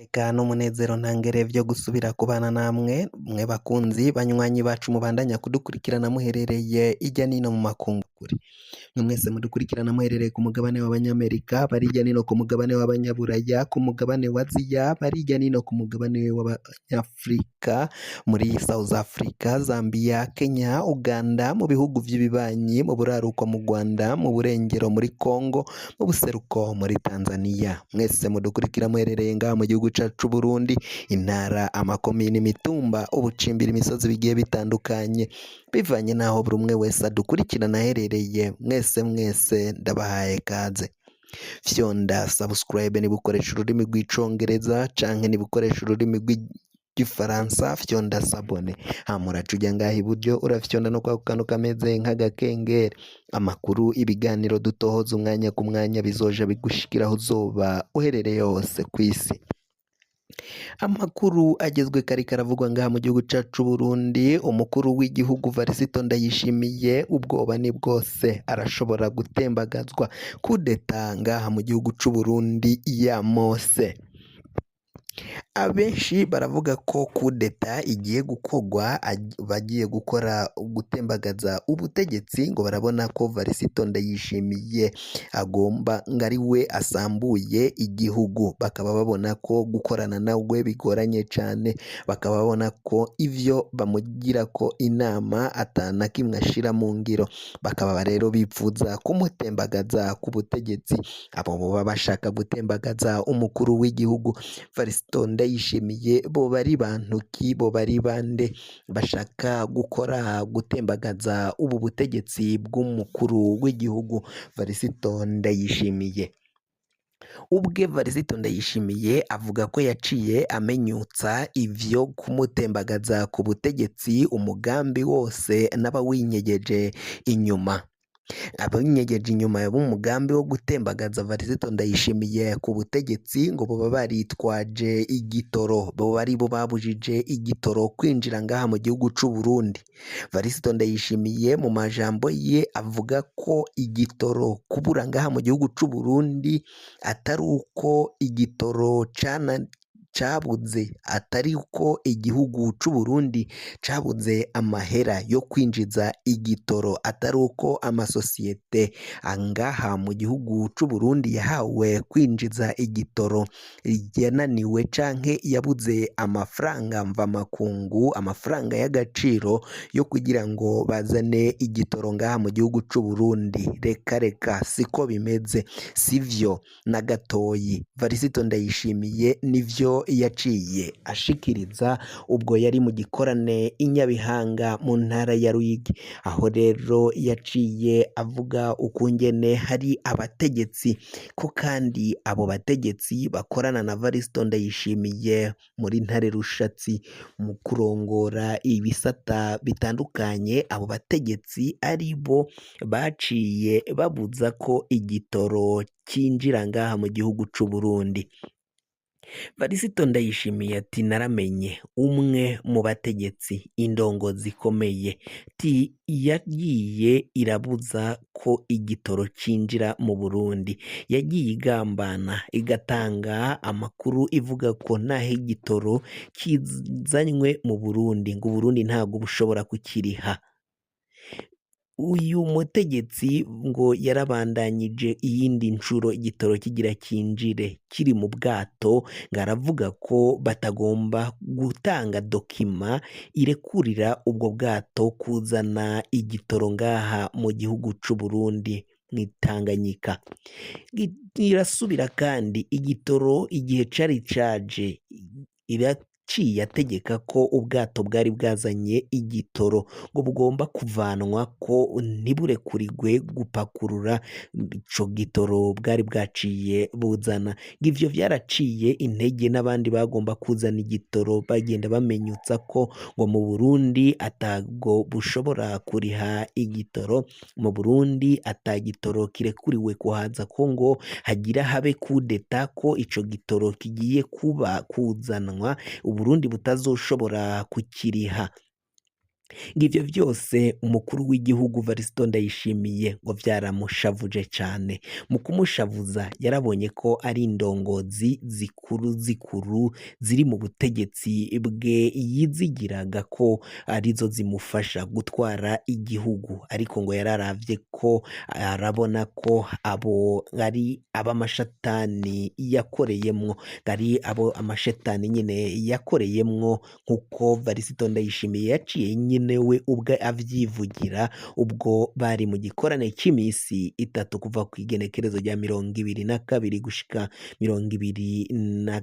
Eka n'umunezero ntangere vyo gusubira kubana namwe mwe bakunzi banywanyi bacu mubandanya kudukurikirana muherereye irya nino mu makungu kure. Mwe mwese mudukurikirana muherereye ku mugabane w'abanyamerika, bari irya nino ku mugabane w'abanyaburaya, ku mugabane wa Aziya, bari irya nino ku mugabane w'abanyafurika, muri South Africa, Zambia, Kenya, Uganda, mu bihugu vy'ibibanyi, mu buraruko mu Rwanda, mu burengero muri Congo, mu buseruko muri Tanzania. Mwese mudukurikira muherereye ngaha mu gihugu cacu c'Uburundi, intara, amakomine, imitumba, ubucimbiri, imisozi bigiye bitandukanye, bivanye n'aho buri umwe wese adukurikirana aherereye, mwese mwese ndabahaye kaze. Fyonda subscribe niba ukoresha ururimi rw'icongereza canke niba ukoresha ururimi rw'igifaransa, fyonda s'abonner. Hama uraca uja ngaha iburyo urafyonda no kwako kantu kameze nk'agakengeri. Amakuru, ibiganiro dutohoza umwanya ku mwanya bizoja bigushikira aho uzoba uherereye hose kw'isi. Amakuru agezwe kare karavugwa ngaha mu gihugu cacu c'Uburundi, umukuru w'igihugu Varisito Ndayishimiye ubwoba ni bwose, arashobora gutembagazwa kudeta ngaha mu gihugu c'Uburundi ya Mose. Abenshi baravuga ko kudeta igiye gukorwa, bagiye gukora gutembagaza ubutegetsi, ngo barabona ko Varisito Ndayishimiye agomba ngo ari we asambuye igihugu, bakaba babona ko gukorana nawe bigoranye cane, bakaba babona ko ivyo bamugirako inama atana kimwe ashira mu ngiro, bakaba rero bipfuza kumutembagaza ku butegetsi. Abo boba bashaka gutembagaza umukuru w'igihugu Varisito Ndayishimiye boba ari bantu ki? Boba ari bande bashaka gukora gutembagaza ubu butegetsi bw'umukuru w'igihugu Varisito Ndayishimiye? Ubwe Varisito Ndayishimiye avuga ko yaciye amenyutsa ivyo kumutembagaza ku butegetsi, umugambi wose n'abawinyegeje inyuma. Abinyegeje inyuma b'umugambi wo gutembagaza Varisito Ndayishimiye ku butegetsi ngo boba baritwaje igitoro, boba aribo babujije igitoro kwinjira ngaha mu gihugu c'u Burundi. Varisito Ndayishimiye mu majambo ye avuga ko igitoro kubura ngaha mu gihugu c'u Burundi atari uko igitoro cana cabuze, atari uko igihugu c'u Burundi cabuze amahera yo kwinjiza igitoro, atari uko amasosiyete angaha mu gihugu c'u Burundi yahawe kwinjiza igitoro yananiwe canke yabuze amafaranga mvamakungu, amafaranga y'agaciro yo kugira ngo bazane igitoro ngaha mu gihugu c'u Burundi. Reka reka, siko bimeze, sivyo na gatoyi. Varisito Ndayishimiye nivyo yaciye ashikiriza ubwo yari mu gikorane i Nyabihanga mu ntara ya Ruyigi, aho rero yaciye avuga ukungene hari abategetsi, ko kandi abo bategetsi bakorana na Varisito Ndayishimiye muri Ntare Rushatsi mu kurongora ibisata bitandukanye, abo bategetsi ari bo baciye babuza ko igitoro cinjira ngaha mu gihugu c'u Burundi. Varisito Ndayishimiye ati naramenye umwe mu bategetsi, indongozi ikomeye, ti yagiye irabuza ko igitoro cinjira mu Burundi, yagiye igambana igatanga amakuru ivuga ko naho igitoro kizanywe mu Burundi ngo Uburundi ntabwo bushobora kukiriha. Uyu mutegetsi ngo yarabandanyije iyindi nshuro igitoro kigira kinjire kiri mu bwato, ngo aravuga ko batagomba gutanga document irekurira ubwo bwato kuzana igitoro ngaha mu gihugu c'u Burundi mw'Itanganyika. Irasubira kandi igitoro igihe cari caje iraciye ategeka ko ubwato bwari bwazanye igitoro ngo bugomba kuvanwa ko ntiburekurirwe gupakurura ico gitoro bwari bwaciye buzana. Ngo ivyo vyaraciye intege n'abandi bagomba kuzana igitoro, bagenda bamenyutsa ko ngo mu Burundi atabwo bushobora kuriha igitoro, mu Burundi ata gitoro kirekuriwe kuhaza, ko ngo hagira habe kudeta, ko ico gitoro kigiye kuba kuzanwa Uburundi butazoshobora kukiriha. Ngo ivyo vyose umukuru w'igihugu Varisito Ndayishimiye ngo vyaramushavuje cane. Mu kumushavuza yarabonye ko ari indongozi zikuru zikuru ziri mu butegetsi bwe yizigiraga ko arizo zimufasha gutwara igihugu, ariko ngo yararavye ko arabona ko abo ari ab'amashatani yakoreyemwo, ari abo amashetani nyine yakoreyemwo, nkuko Varisito Ndayishimiye yaciye nyine we ubwe avyivugira ubwo bari mu gikorane c'imisi 3 kuva ku igenekerezo rya 22 gushika 24,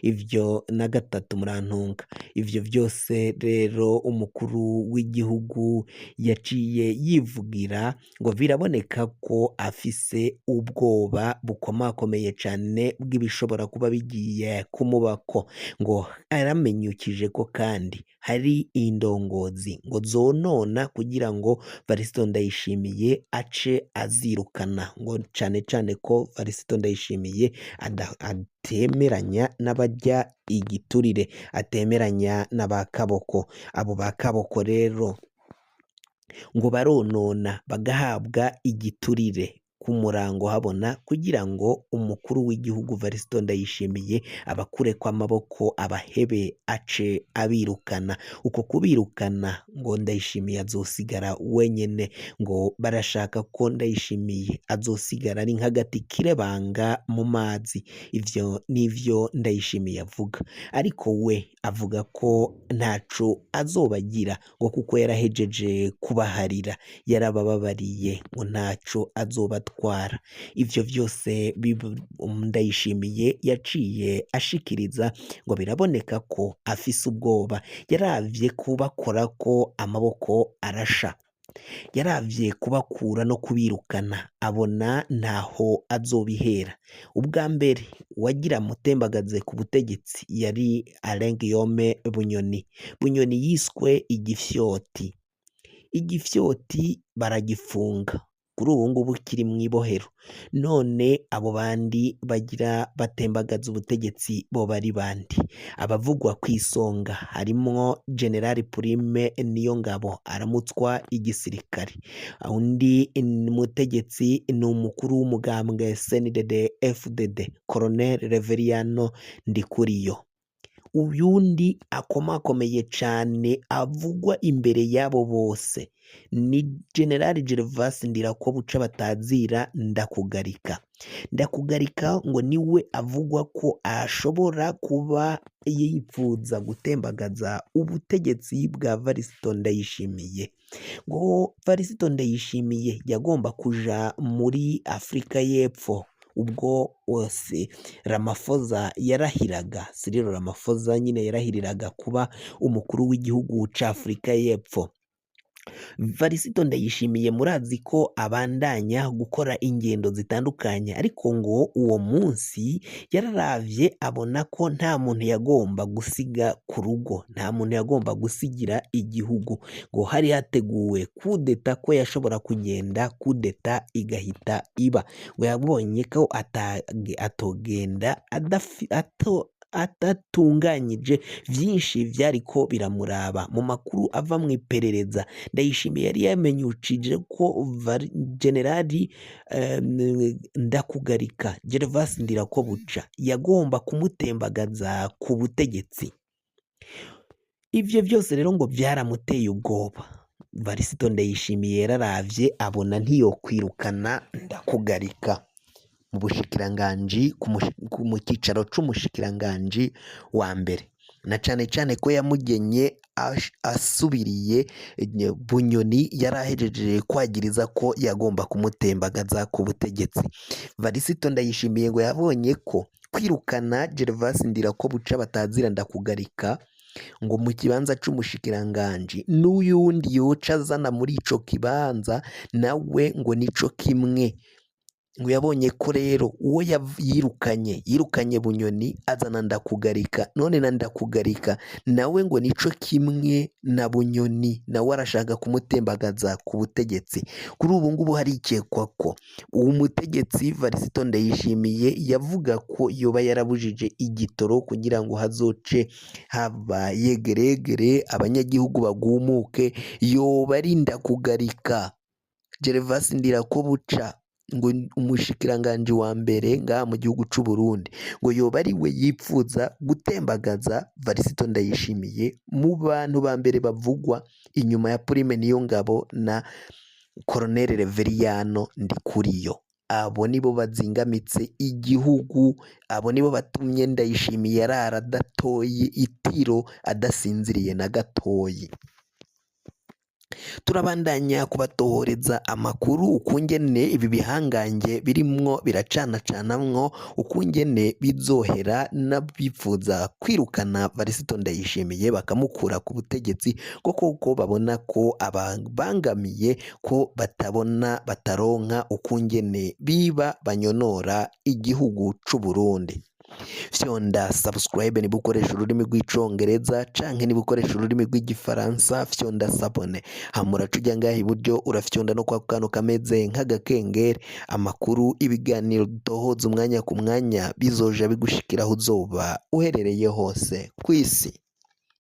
ivyo na gatatu, murantunga. Ivyo vyose rero umukuru w'igihugu yaciye yivugira ngo biraboneka ko afise ubwoba bukomakomeye cane bw'ibishobora kuba bigiye kumubako. Ngo aramenyukije ko kandi hari indongozi ngo zonona kugira ngo Varisito Ndayishimiye ace azirukana, ngo cane cane ko Varisito Ndayishimiye atemeranya n'abarya igiturire, atemeranya n'aba Kaboko. Abo ba Kaboko rero ngo baronona bagahabwa igiturire ku murango habona, kugira ngo umukuru w'igihugu Varisito Ndayishimiye abakureko amaboko, abahebe, ace abirukana. Uko kubirukana ngo Ndayishimiye azosigara wenyene. Ngo barashaka ko Ndayishimiye azosigara ari nk'agati kirebanga mu mazi. Ivyo nivyo Ndayishimiye avuga, ariko we avuga ko ntaco azobagira, ngo kuko yarahejeje kubaharira, yarabababariye, ngo ntaco azobatwara. Ivyo vyose Ndayishimiye yaciye ashikiriza ngo biraboneka ko afise ubwoba. Yaravye kubakorako amaboko arasha, yaravye kubakura no kubirukana, abona ntaho azobihera. Ubwa mbere wagira mutembagaze ku butegetsi yari Alain Guillaume Bunyoni. Bunyoni yiswe igifyoti, igifyoti baragifunga, kuri ubu ngubu kiri mw'ibohero. None abo bandi bagira batembagaza ubutegetsi bo bari bandi? Abavugwa kw'isonga harimwo General Prime Niyongabo aramutswa igisirikare, undi mutegetsi ni umukuru w'umugambwe CNDD FDD Colonel Reveriyano Ndikuriyo. Uyundi akomakomeye cane avugwa imbere y'abo bose ni General Gervas Ndirakobuca batazira Ndakugarika. Ndakugarika ngo niwe avugwa ko ashobora kuba yipfuza gutembagaza ubutegetsi bwa Varisito Ndayishimiye. Ngo Varisito Ndayishimiye yagomba kuja muri Afrika y'Epfo ubwo wose Ramaphosa yarahiraga, Cyril Ramaphosa nyine yarahiriraga kuba umukuru w'igihugu ca Afrika y'Epfo. Varisito Ndayishimiye murazi ko abandanya gukora ingendo zitandukanye, ariko ngo uwo munsi yararavye abona ko nta muntu yagomba gusiga ku rugo, nta muntu yagomba gusigira igihugu. Ngo hari hateguwe kudeta, ko yashobora kugenda kudeta igahita iba. Ngo yabonye ko atogenda adatunganyije vyinshi vyariko biramuraba. Mu makuru ava mu iperereza, Ndayishimiye yari yamenyukije ko Generali Ndakugarika Gervas Ndirakobuca yagomba kumutembagaza ku butegetsi. Ivyo vyose rero ngo vyaramuteye ubwoba. Varisito Ndayishimiye yararavye abona ntiyokwirukana Ndakugarika mu bushikiranganji, mu cicaro c'umushikiranganji wa mbere, na cane cane ko yamugenye asubiriye Bunyoni yarahejeje kwagiriza ko yagomba kumutembagaza ku butegetsi. Varisito Ndayishimiye ngo yabonye ko kwirukana Gervas Ndirakobuca batazira Ndakugarika ngo mu kibanza c'umushikiranganji, n'uyundi yoca azana muri ico kibanza nawe ngo nico kimwe. Ngo yabonye ko rero uwo yirukanye yirukanye Bunyoni, azana Ndakugarika. None na Ndakugarika nawe ngo nico kimwe na Bunyoni, nawe arashaka kumutembagaza ku butegetsi. Kuri ubu ngubu harikekwa ko uwo mutegetsi Varisito Ndayishimiye yavuga ko yoba yarabujije igitoro kugira ngo hazoce haba yegeregere, abanyagihugu bagumuke, yoba ari Ndakugarika Gervas Ndirakobuca, ngo umushikiranganji wa mbere ngaha mu gihugu c'u Burundi, ngo yoba ari we yipfuza gutembagaza Varisito Ndayishimiye mu bantu ba mbere bavugwa inyuma ya Prime Niyongabo na Colonel Reveriyano Ndikuriyo. Abo nibo bazingamitse igihugu, abo nibo batumye Ndayishimiye arara adatoye itiro, adasinziriye na gatoyi. Turabandanya kubatohoreza amakuru ukungene ibi bihangange birimwo biracanacanamwo, ukungene bizohera n'abipfuza kwirukana Varisito Ndayishimiye bakamukura ku butegetsi, ko kuko babona ko ababangamiye, ko batabona bataronka ukungene biba banyonora igihugu c'u Burundi. Fyonda subscribe niba ukoresha ururimi rw'Icongereza, canke niba ukoresha ururimi rw'Igifaransa fyonda s'abonner. Hama uraca uja ngaha iburyo, urafyonda no kwa kantu kameze nk'agakengeri. Amakuru, ibiganiro dutohoza umwanya ku mwanya bizoja bigushikira aho uzoba uherereye hose kw'isi.